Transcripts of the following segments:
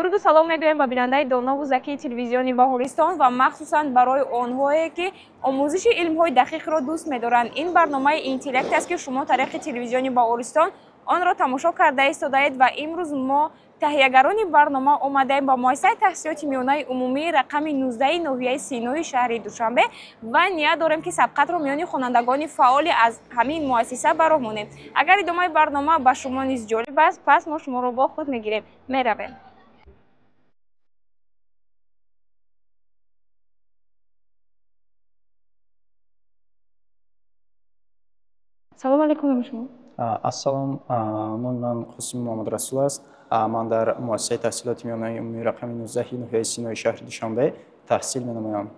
Дуруду салом мегӯем ба бинандаи донову закии телевизиони Баҳористон ва махсусан барои онҳое, ки омӯзиши илмҳои дақиқро дӯст медоранд. Ин барномаи Интеллект аст, ки шумо тариқи телевизиони Баҳористон онро тамошо карда истодаед ва имрӯз мо таҳиягарони барнома омадаем ба муассисаи таҳсилоти миёнаи умумии рақами 19 ноҳияи Синои шаҳри Душанбе ва ният дорем, ки сабқатро миёни хонандагони фаъоли аз ҳамин муассиса ба роҳ монем. Агар идомаи барнома ба шумо низ ҷолиб аст, пас мо шуморо бо худ мегирем. Меравем. Салом алейкум, номи шумо? Ассалом, номи ман Қосим Муҳаммадрасул аст. Ман дар муассисаи таҳсилоти миёнаи умумии рақами 19 ноҳияи Синои шаҳри Душанбе таҳсил менамоям.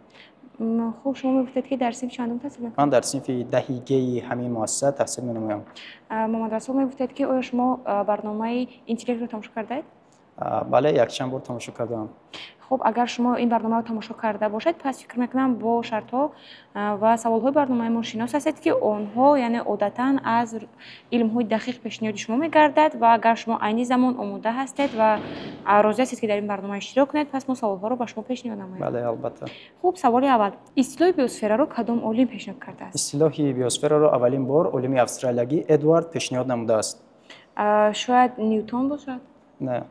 Хуб, шумо мегуфтед, ки дар синфи чандум таҳсил мекунед? Ман дар синфи 10 геи ҳамин муассиса таҳсил менамоям. Муҳаммадрасул, мегуфтед, ки оё шумо барномаи Интеллектро тамошо кардаед? Бале, якчанд бор тамошо кардаам. Хуб, агар шумо ин барномаро тамошо карда бошед, пас фикр мекунам, бо шартҳо ва саволҳои барномаи мо шинос ҳастед, ки онҳо яъне одатан аз илмҳои дақиқ пешниҳоди шумо мегардад ва агар шумо айни замон омода ҳастед ва розӣ ҳастед, ки дар ин барнома иштирок кунед, пас мо саволҳоро ба шумо пешниҳод намоем. Бале, албатта. Хуб, саволи аввал: истилоҳи биосфераро кадом олим пешниҳод кардааст? Истилоҳи биосфераро аввалин бор олими австралиягӣ Эдвард пешниҳод намудааст. Шояд Ньютон бошад? Не,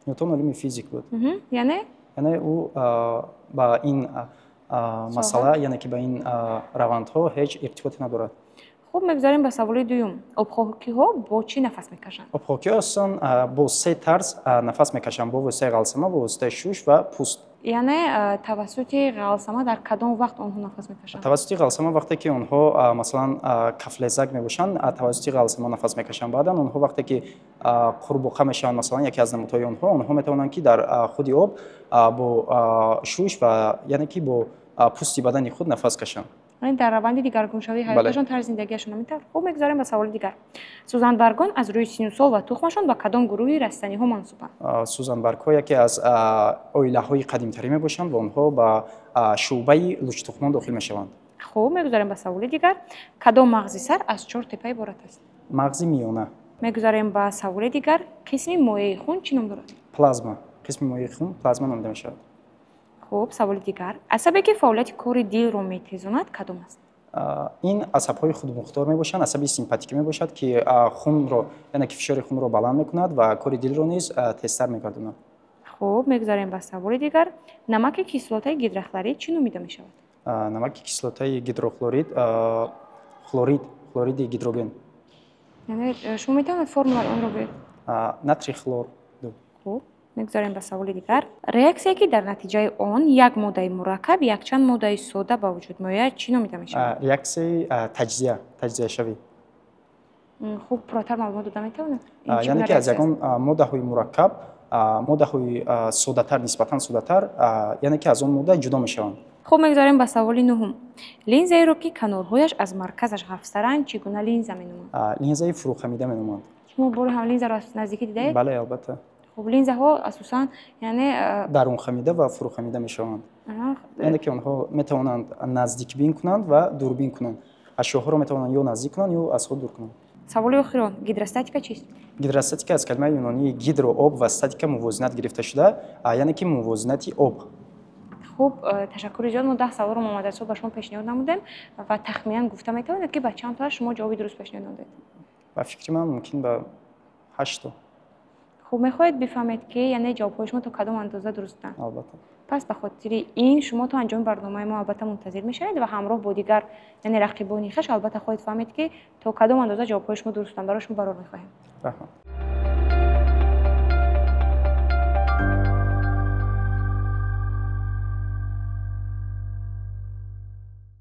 Ньютон олими физик буд. Яъне? Яъне ӯ ба ин масъала, яъне ки ба ин равандҳо ҳеҷ иртиботе надорад. Хуб, мегузарем ба саволи дуюм: обхокиҳо бо чӣ нафас мекашанд? Обхокиҳо асосан бо се тарз нафас мекашанд: бо воситаи ғалсама, бо воситаи шуш ва пӯст. Яъне тавассути ғалсама дар кадом вақт онҳо нафас мекашанд? Тавассути ғалсама вақте ки онҳо, масалан, кафлезак мебошанд, тавассути ғалсама нафас мекашанд. Баъдан онҳо вақте ки қурбоқа мешаванд, масалан, яке аз намудҳои онҳо, онҳо метавонанд, ки дар худи об бо шуш ва яъне ки бо пӯсти бадани худ нафас кашанд. Яъне дар раванди дигаргуншавии ҳаёташон, тарзи зиндагиашон ҳамин тавр. Хуб, мегузарем ба саволи дигар: сӯзанбаргон аз рӯи синну сол ва тухмашон ба кадом гурӯҳи растаниҳо мансубанд? Сӯзанбаргҳо яке аз оилаҳои қадимтарин мебошанд ва онҳо ба шӯъбаи лучтухмон дохил мешаванд. Хуб, мегузарем ба саволи дигар: кадом мағзи сар аз чор тепа иборат аст? Мағзи миёна. Мегузарем ба саволи дигар: қисми моеи хун чӣ ном дорад? Плазма. Қисми моеи хун плазма номида мешавад. Хуб, саволи дигар: асабе, ки фаъолияти кори дилро метезонад, кадом аст? Ин асабҳои худмухтор мебошанд, асаби симпатикӣ мебошад, ки хунро, яъне ки фишори хунро баланд мекунад ва кори дилро низ тезтар мегардонад. Хуб, мегузарем ба саволи дигар: намаки кислотаи гидрохлорид чӣ номида мешавад? Намаки кислотаи гидрохлорид хлорид, хлориди гидроген. Яъне шумо метавонед формулаи онро гӯед? Натрий хлор ду. Хуб, мегузарем ба саволи дигар: реаксие, ки дар натиҷаи он як моддаи мураккаб якчанд моддаи сода ба вуҷуд меояд, чӣ номида мешавад? Реаксияи таҷзия, таҷзияшавӣ. Хуб, пурратар маълумот дода метавонед? Яъне ки аз ягон моддаҳои мураккаб моддаҳои содатар, нисбатан содатар, яъне ки аз он модда ҷудо мешаванд. Хуб, мегузарем ба саволи нуҳум: линзаеро, ки канорҳояш аз марказаш ғафстаранд, чӣ гуна линза меноманд? Линзаи фурӯхамида меноманд. Шумо бори ҳам линзаро аз наздикӣ дидаед? Бале, албатта. Хуб, линзаҳо асосан яъне дарунхамида ва фурӯхамида мешаванд, яъне ки онҳо метавонанд наздикбин кунанд ва дурбин кунанд, ашёҳоро метавонанд ё наздик кунанд, ё аз худ дур кунанд. Саволи охирон: гидростатика чист? Гидростатика аз калимаи юнонии гидро об ва статика мувозинат гирифта шуда, яъне ки мувозинати об. Хуб, ташаккури зиёд. Мо 10 саволро, Муҳаммадрасул, ба шумо пешниҳод намудем ва тахминан гуфта метавонед, ки ба чанд тоаш шумо ҷавоби дуруст пешниҳод намудед? Ба фикри ман, мумкин ба ҳашто. Хуб, мехоҳед бифаҳмед, ки яъне ҷавобҳои шумо то кадом андоза дурустанд? Албатта. Пас ба хотири ин шумо то анҷоми барномаи мо албатта мунтазир мешавед ва ҳамроҳ бо дигар, яъне рақибони хеш, албатта хоҳед фаҳмед, ки то кадом андоза ҷавобҳои шумо дурустанд. Барои шумо барор мехоҳем. Раҳмат.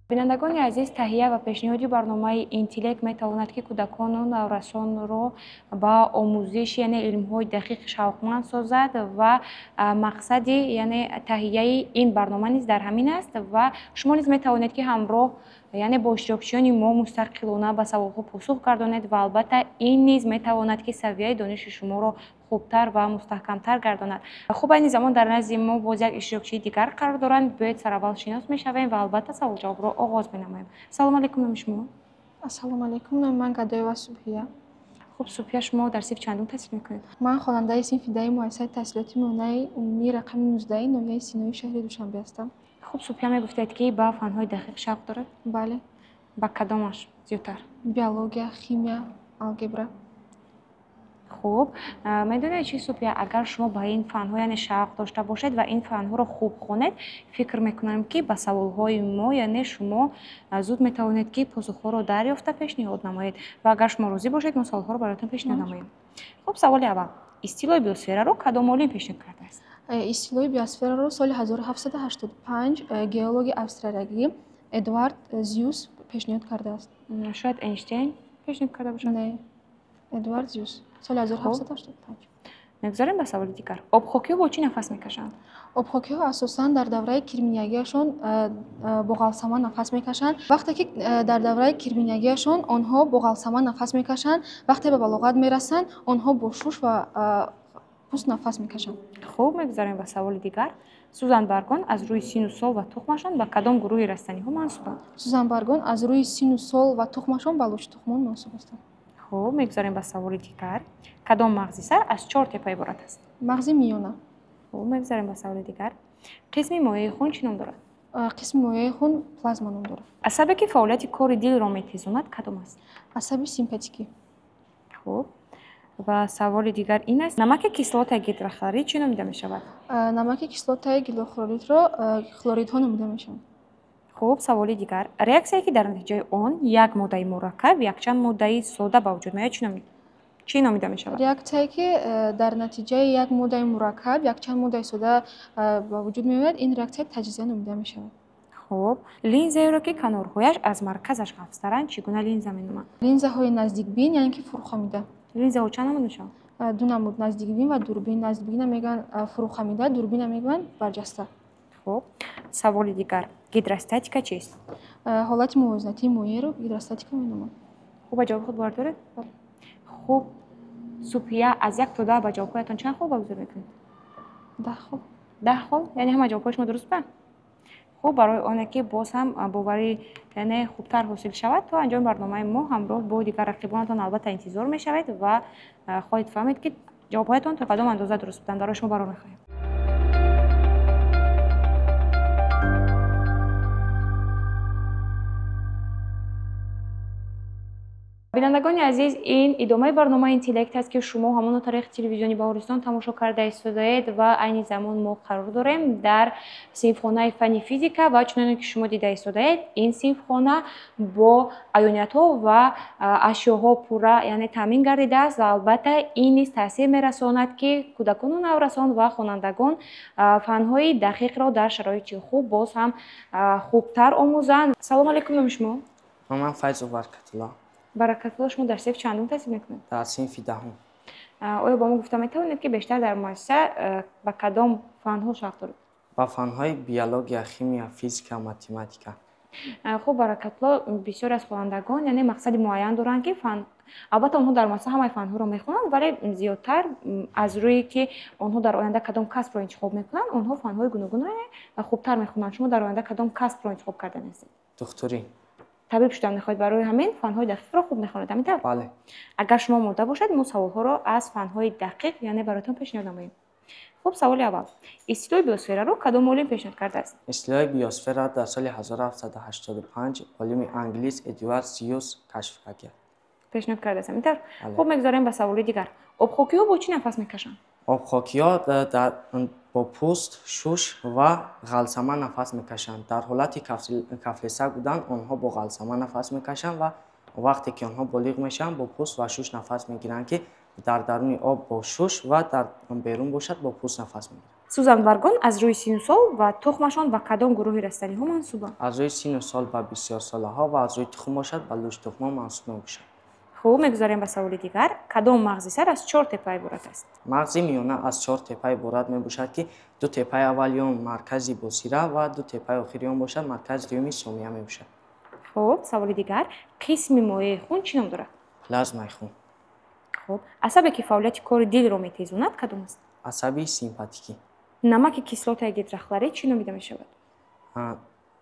Бинандагони азиз, таҳия ва пешниҳоди барномаи Интеллект метавонад, ки кӯдакону наврасонро ба омӯзиши, яъне илмҳои дақиқ шавқманд созад ва мақсади, яъне таҳияи ин барнома низ дар ҳамин аст ва шумо низ метавонед, ки ҳамроҳ, яъне бо иштирокчиёни мо мустақилона ба саволҳо посух гардонед ва албатта ин низ метавонад, ки савияи дониши шуморо хубтар ва мустаҳкамтар гардонад. Хуб, айни замон дар назди мо боз як иштирокчии дигар қарор доранд. Биёед, сараввал шинос мешавем ва албатта саволҷавобро оғоз менамоем. Салому алейкум, номи шумо? Ассалому алейкум, номи ман Гадоева Субҳия. Хуб, Субҳия, шумо дар синфи чандум таҳсил мекунед? Ман хонандаи синфи даҳи муассисаи таҳсилоти миёнаи умумии рақами 19 ноҳияи Синои шаҳри Душанбе ҳастам. Хуб, Субҳия, мегуфтед, ки ба фанҳои дақиқ шавқ доред? Бале. Ба кадомаш зиёдтар? Биология, химия, алгебра. Хуб, медонед чӣ, Субҳия, агар шумо ба ин фанҳо яъне шавқ дошта бошед ва ин фанҳоро хуб хонед, фикр мекунам, ки ба саволҳои мо яъне шумо зуд метавонед, ки посухҳоро дарёфта пешниҳод намоед ва агар шумо розӣ бошед, мо саволҳоро бароятон пешниҳод намоем. Хуб, саволи аввал. Истилоҳи биосфераро кадом олим пешниҳод кардааст? Истилоҳи биосфераро соли 1785 геологи австралиягӣ Эдвард Зюс пешниҳод кардааст. Шояд Эйнштейн пешниҳод карда бошад? Не, Эдвард Зюс соли 1785. Мегузарем ба саволи дигар. Обхокиҳо бо чӣ нафас мекашанд? Обхокиҳо асосан дар давраи кирминягиашон бо ғалсама нафас мекашанд. Вақте ки дар давраи кирминягиашон онҳо бо ғалсама нафас мекашанд, вақте ба балоғат мерасанд, онҳо бо шуш ва пӯст нафас мекашанд. Хуб, мегузарем ба саволи дигар. Сӯзанбаргон аз рӯи сину сол ва тухмашон ба кадом гурӯҳи растаниҳо мансубанд? Сӯзанбаргон аз рӯи сину сол ва тухмашон ба лучтухмон мансуб ҳастанд. Хуб, мегузарем ба саволи дигар. Кадом мағзи сар аз 4 тепа иборат аст? Мағзи миёна. Хуб, мегузарем ба саволи дигар. Қисми моеи хун чӣ ном дорад? Қисми моеи хун плазма ном дорад. Асабе ки фаъолияти кори дилро метезонад кадом аст? Асаби симпатикӣ. Хуб, ва саволи дигар ин аст: намаки кислотаи гидрохлорид чӣ номида мешавад? Намаки кислотаи гидрохлоридро хлоридҳо номида мешаванд. Хуб, саволи дигар. Реаксияе ки дар натиҷаи он як моддаи мураккаб якчанд моддаи сода ба вуҷуд меояд, чӣ номида мешавад? Реаксияе ки дар натиҷаи як моддаи мураккаб якчанд моддаи сода ба вуҷуд меояд, ин реаксия таҷзия номида мешавад. Хуб, линзаеро ки канорҳояш аз марказаш ғафзтаранд, чӣ гуна линза меноманд? Линзаҳои наздикбин, яъне ки фурӯхамида. Линзаҳо чанд намуд мешаванд? Ду намуд, наздикбин ва дурбин. Наздикбина мегӯянд фурӯхамида, дурбина мегӯянд барҷаста. Хуб, саволи дигар. Гидростатика чист? Ҳолати мувозинатии моеъро гидростатика меноманд. Хуб, ба ҷавоби худ бовар доред? Бале. Хуб, Субҳия, аз 1 то 10 ба ҷавобҳоятон чанд хол баргузор мекунед? 10 хол. 10 хол? Яъне ҳама ҷавобҳои шумо дуруст буданд? Хуб, барои оне ки боз ҳам боварӣ яъне хубтар ҳосил шавад, то анҷоми барномаи мо ҳамроҳ бо дигар рақибонатон албатта интизор мешавед ва хоҳед фаҳмид, ки ҷавобҳоятон то кадом андоза дуруст буданд. Барои шумо барор мехоҳем. Бинандагони азиз, ин идомаи барномаи Интеллект аст, ки шумо ҳамоно тариқи телевизиони Баҳористон тамошо карда истодаед ва айни замон мо қарор дорем дар синфхонаи фанни физика ва чуноне ки шумо дида истодаед, ин синфхона бо аёниятҳо ва ашёҳо пурра яъне таъмин гардидааст ва албатта ин низ таъсир мерасонад, ки кӯдакону наврасон ва хонандагон фанҳои дақиқро дар шароити хуб боз ҳам хубтар омӯзанд. Салом алейкум, номи шумо? Ман Файзу Баракатулло. Баракатулло, шумо дар синфи чандум таҳсил мекунед? Дар синфи 10. Оё ба мо гуфта метавонед, ки бештар дар муассиса ба кадом фанҳо шавқ доред? Ба фанҳои биология, химия, физика, математика. Хуб, Баракатулло, бисёре аз хонандагон яъне мақсади муайян доранд, ки фан, албатта онҳо дар муассиса ҳамаи фанҳоро мехонанд, вале зиёдтар аз рӯе ки онҳо дар оянда кадом касбро интихоб мекунанд, онҳо фанҳои гуногунро хубтар мехонанд. Шумо дар оянда кадом касбро интихоб кардан ҳастед? Духтурӣ. Табиб шудан мехоҳед, барои ҳамин фанҳои дақиқро хуб мехонед, ҳамин тавр? Бале. Агар шумо омода бошед, мо саволҳоро аз фанҳои дақиқ яъне бароятон пешниҳод намоем. Хуб, саволи аввал. Истилоҳи биосфераро кадом олим пешниҳод кардааст? Истилоҳи биосфера дар соли 1785 олими англис Эдвард Зюс кашф кард. Пешниҳод кардааст, ҳамин тавр? Бале. Хуб, мегузарем ба саволи дигар. Обхокиҳо бо чӣ нафас мекашанд? Обхокиҳо бо пӯст, шуш ва ғалсама нафас мекашанд. Дар ҳолати кафлесак будан онҳо бо ғалсама нафас мекашанд ва вақте ки онҳо болиғ мешаванд, бо пӯст ва шуш нафас мегиранд, ки дар даруни об бо шуш ва дар берун бошад бо пӯст нафас мегиранд. Сӯзанбаргон аз рӯи сину сол ва тухмашон ба кадом гурӯҳи растаниҳо мансубанд? Аз рӯи сину сол ба бисёрсолаҳо ва аз рӯи тухм бошад ба лучтухмон мансуб мебошад. Хуб, мегузарем ба саволи дигар. Кадом мағзи сар аз 4 тепа иборат аст? Мағзи миёна аз 4 тепа иборат мебошад, ки 2 тепаи аввали он маркази босира ва 2 тепаи охири он бошад маркази дуюми сомия мебошад. Хуб, саволи дигар. Қисми моеи хун чӣ ном дорад? Плазмаи хун. Хуб, асабе ки фаъолияти кори дилро метезонад кадом аст? Асаби симпатикӣ. Намаки кислотаи гидрохлорид чӣ номида мешавад?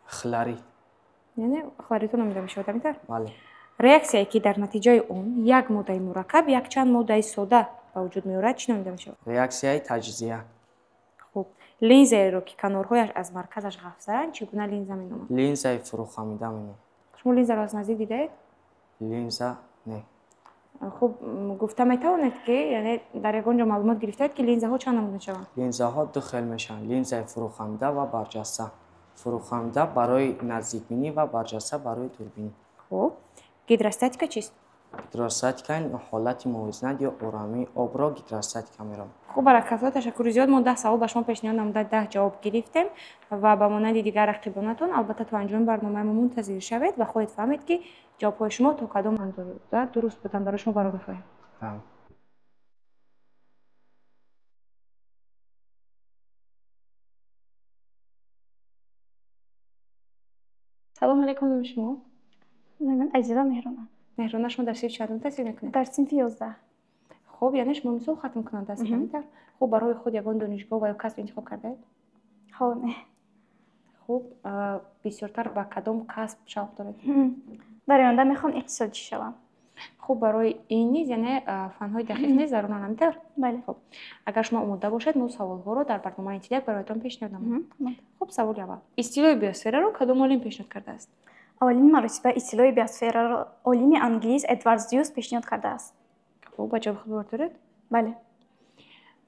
Хлорид. Яъне хлоридҳо номида мешавад, ҳамин тавр? Бале. Реаксияе ки дар натиҷаи он як моддаи мураккаб якчанд моддаи сода ба вуҷуд меорад, чӣ номида мешавад? Реаксияи таҷзия. Хуб, линзаеро ки канорҳояш аз марказаш ғафзанд, чӣ гуна линза меноманд? Линзаи фурӯхамида меноманд. Шумо линзаро аз наздик дидаед? Линза не. Хуб, гуфта метавонед, ки яъне дар ягон ҷо маълумот гирифтаед, ки линзаҳо чанд намуд мешаванд? Линзаҳо ду хел мешаванд: линзаи фурӯхамида ва барҷаста. Фурӯхамида барои наздикбинӣ ва барҷаста барои дурбинӣ. Хуб, гидростатика чист? Гидростатика ин ҳолати мувозинат ё оромии обро гидростатика меронад. Хуб, баракалло, ташаккури зиёд. Мо 10 савол ба шумо пешниҳод намуда 10 ҷавоб гирифтем ва ба монанди дигар рақибонатон албатта то анҷоми барномаи мо мунтазир шавед ва хоҳед фаҳмед, ки ҷавобҳои шумо то кадом андоза дуруст буданд. Барои шумо барор мехоҳем. Салому алайкум, номи шумо? Ман Азиза Меҳрона. Меҳрона, шумо дар синфи чандум таҳсил мекунед? Дар синфи 11. Хуб, яъне шумо мисол хатмкунанда ҳастед, ҳамин тавр? Хуб, барои худ ягон донишгоҳ ва ё касб интихоб кардаед? Ҳоло не. Хуб, бисёртар ба кадом касб шавқ доред? Дар оянда мехоҳам иқтисодчӣ шавам. Хуб, барои ин низ яъне фанҳои дақиқ низ заруранд, ҳамин тавр? Бале. Хуб, агар шумо омода бошед, мо саволҳоро дар барномаи интеллект бароятон пешниҳод намоем. Хуб, саволи аввал. Истилоҳи биосфераро кадом олим пешниҳод кардааст? Аввалин маротиба истилоҳи биосфераро олими англис Эдвард Зюс пешниҳод кардааст. Хуб, ба ҷавоби худ бовар доред? Бале.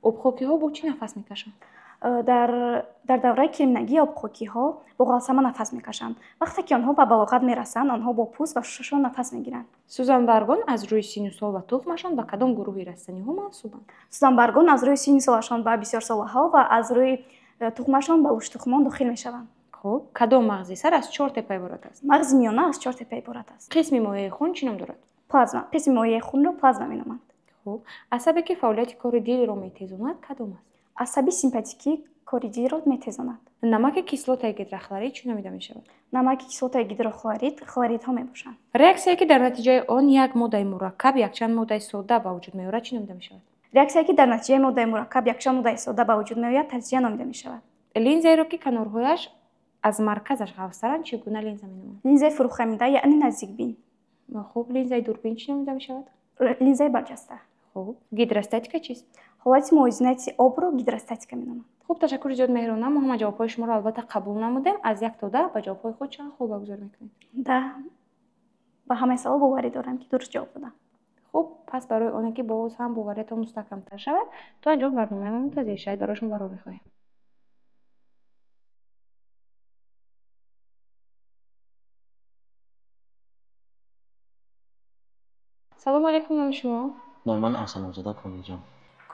Обхокиҳо бо чӣ нафас мекашанд? Дар давраи кирминагии обхокиҳо бо ғалсама нафас мекашанд. Вақте ки онҳо ба балоғат мерасанд, онҳо бо пӯст ва шушашон нафас мегиранд. Сӯзанбаргон аз рӯи синну сол ва тухмашон ба кадом гурӯҳи растаниҳо мансубанд? Сӯзанбаргон аз рӯи синну солашон ба бисёрсолаҳо ва аз рӯи тухмашон ба луштухмон дохил мешаванд. Хуб, кадом мағзи сар аз чор тепа иборат аст? Мағзи миёна аз чор тепа иборат аст. Қисми моеи хун чӣ ном дорад? Плазма. Қисми моеи хунро плазма меноманд. Хуб, асабе ки фаъолияти кори дилро метезонад кадом аст? Асаби симпатикӣ кори дилро метезонад. Намаки кислотаи гидрохлорид чӣ номида мешавад? Намаки кислотаи гидрохлорид хлоридҳо мебошанд. Реаксияе ки дар натиҷаи он як моддаи мураккаб якчанд моддаи сода ба вуҷуд меорад чӣ номида мешавад? Реаксияе ки дар натиҷаи моддаи мураккаб якчанд моддаи сода ба вуҷуд меояд таҷзия номида мешавад. Линзаеро ки канорҳояш аз марказаш ғафзтаранд чӣ гуна линза меноманд? Линзаи фурӯхамида, яъне наздикбин. Хуб, линзаи дурбин чӣ номида мешавад? Линзаи барҷаста. Хуб, гидростатика чист? Ҳолати мувозинати обро гидростатика меноманд. Хуб, ташаккури зиёд, Меҳрона. Мо ҳама ҷавобҳои шуморо албатта қабул намудем. Аз 1 то 10 ба ҷавобҳои худ чанд хол баргузор мекунед? 10. Ба ҳамаи савол боварӣ дорам, ки дуруст ҷавоб додам. Хуб, пас барои оне ки боз ҳам бовариятон мустаҳкамтар шавад, то анҷоми барномаи мо мунтазир шавед. Барои шумо барор мехоҳем. Салому алайкум, номи шумо? Номи ман Арсалонзода Комилҷон.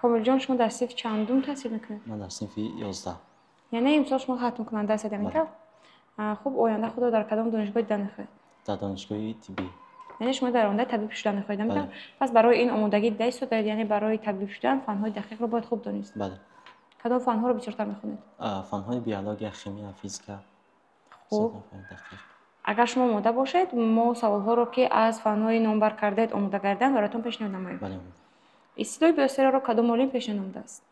Комилҷон, шумо дар синфи чандум таҳсил мекунед? Ман дар синфи 11. Яъне имсол шумо хатмкунанда ҳастед, ҳамин тавр? Хуб, оянда худро дар кадом донишгоҳ дидан мехоҳед? Дар донишгоҳи тиббӣ. Яъне шумо дар оянда табиб шудан мехоҳед, ҳамин тавр? Пас барои ин омодагӣ дида истодаед, яъне барои табиб шудан фанҳои дақиқро бояд хуб донист. Бале. Кадом фанҳоро бисёртар мехонед? Фанҳои биология, химия, физика. Хуб. Агар шумо омода бошед, мо саволҳоро, ки аз фанҳои номбар кардаед омода кардан, бароятон пешниҳод намоем. Бале. Истилоҳи биосфераро кадом олим пешниҳод намудааст?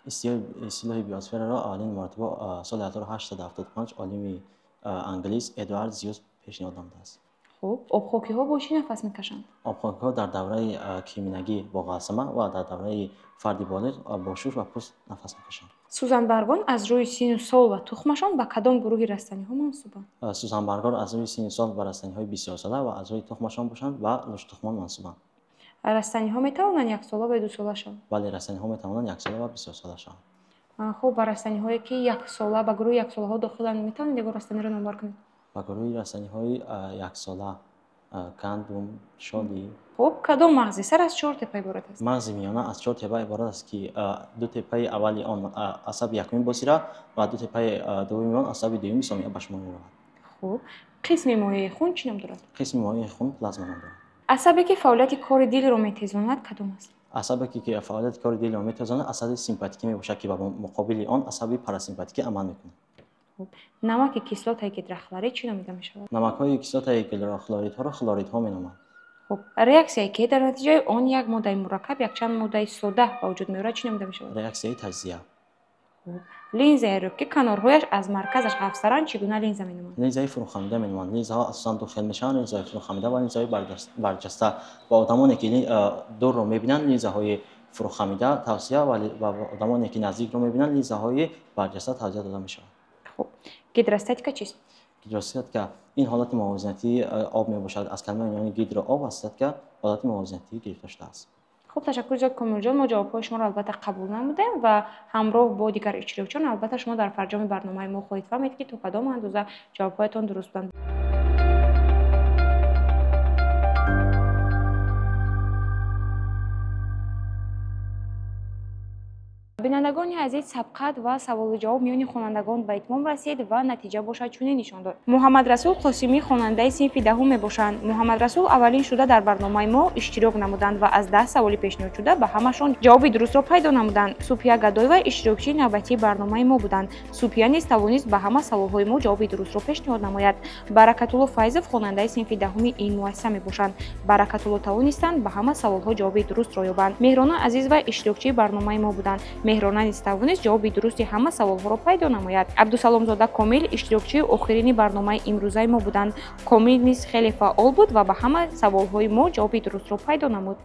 Истилоҳи биосфераро аввалин маротиба соли 1875 олими англис Эдвард Зюс пешниҳод намудааст. Хуб, обхокиҳо бо чӣ нафас мекашанд? Обхокиҳо дар давраи кирминагӣ бо ғалсама ва дар давраи фарди болиғ бо шуш ва пӯст нафас мекашанд. Сӯзанбаргон аз рӯи синну сол ва тухмашон ба кадом гурӯҳи растаниҳо мансубанд? Сӯзанбаргон аз рӯи синну сол ба растаниҳои бисёрсола ва аз рӯи тухмашон бошанд ба луштухмон мансубанд. Растаниҳо метавонанд яксола ва дусола шаванд? Бале, растаниҳо метавонанд яксола ва бисёрсола шаванд. Хуб, ба растаниҳое ки яксола ба гурӯҳи яксолаҳо дохиланд, метавонед ягон растаниро номбар кунед? Ба гурӯҳи растаниҳои яксола гандум, шолӣ. Хуб, кадом мағзи сар аз чор тепа иборат аст? Мағзи миёна аз чор тепа иборат аст, ки ду тепаи аввали он асаби якуми босира ва ду тепаи дуввуми он асаби дуюми сомия ба шумор меравад. Хуб, қисми моеи хун чӣ ном дорад? Қисми моеи хун плазма ном дорад. Асабе ки фаъолияти кори дилро метезонад кадом аст? Асабе ки фаъолияти кори дилро метезонад асаби симпатикӣ мебошад, ки ба муқобили он асаби парасимпатикӣ амал мекунад. Хуб, намаки кислотаи гидрохлорид чӣ номида мешавад? Намакҳои кислотаи гидрохлоридҳоро хлоридҳо меноманд. Хуб, реаксияе ки дар натиҷаи он як моддаи мураккаб якчанд моддаи сода ба вуҷуд меорад чӣ номида мешавад? Реаксияи таҷзия. Линзаеро ки канорҳояш аз марказаш ғафзтаранд, чӣ гуна линза меноманд? Линзаи фурӯхамида меноманд. Линзаҳо асосан ду хел мешаванд: линзаҳои фурӯхамида ва линзаҳои барҷаста. Ва одамоне ки дурро мебинанд, линзаҳои фурӯхамида тавсия, ва одамоне ки наздикро мебинанд, линзаҳои барҷаста тавсия дода мешаванд. Хуб, гидростатика чист? Гидростатика ин ҳолати мувозинатии об мебошад. Аз калимаи юнонии гидро об ва статика ҳолати мувозинатӣ гирифта шудааст. Хуб, ташаккур зиёд, Комилҷон. Мо ҷавобҳои шуморо албатта қабул намудем ва ҳамроҳ бо дигар иштирокчиён албатта шумо дар фарҷоми барномаи мо хоҳед фаҳмид, ки то кадом андоза ҷавобҳоятон дуруст буданд. Бинандагони азиз, сабқат ва саволу ҷавоб миёни хонандагон ба итмом расид ва натиҷа бошад чунин нишон дод. Муҳаммадрасул Қосимӣ хонандаи синфи 10 мебошанд. Муҳаммадрасул аввалин шуда дар барномаи мо иштирок намуданд ва аз 10 саволи пешниҳодшуда ба ҳамашон ҷавоби дурустро пайдо намуданд. Супия Гадоева иштирокчии навбатии барномаи мо буданд. Супия низ тавонист ба ҳама саволҳои мо ҷавоби дурустро пешниҳод намояд. Баракатулло Файзов хонандаи синфи 10 ин муассиса мебошанд. Баракатулло тавонистанд ба ҳама саволҳо ҷавоби дурустро ёбанд. Меҳрона Азизова иштирокчии барномаи мо буданд. Меҳрона низ тавонист ҷавоби дурусти ҳама саволҳоро пайдо намояд. Абдусаломзода Комил иштирокчии охирини барномаи имрӯзаи мо буданд. Комил низ хеле фаъол буд ва ба ҳама саволҳои мо ҷавоби дурустро пайдо намуд.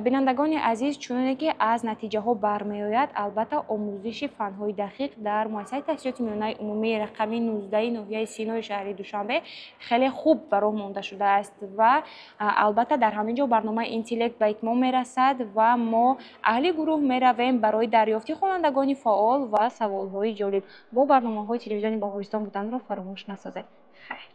Бинандагони азиз, чуноне ки аз натиҷаҳо бармеояд, албатта омӯзиши фанҳои дақиқ дар муассисаи таҳсилоти миёнаи умумии рақами 19 ноҳияи Синои шаҳри Душанбе хеле хуб ба роҳ монда шудааст ва албатта дар ҳамин ҷо барномаи интеллект ба итмом мерасад ва мо аҳли гурӯҳ меравем барои дарёфти хонандагони фаъол ва саволҳои ҷолиб. Бо барномаҳои телевизиони Баҳористон буданро фаромӯш насозед. Хайр.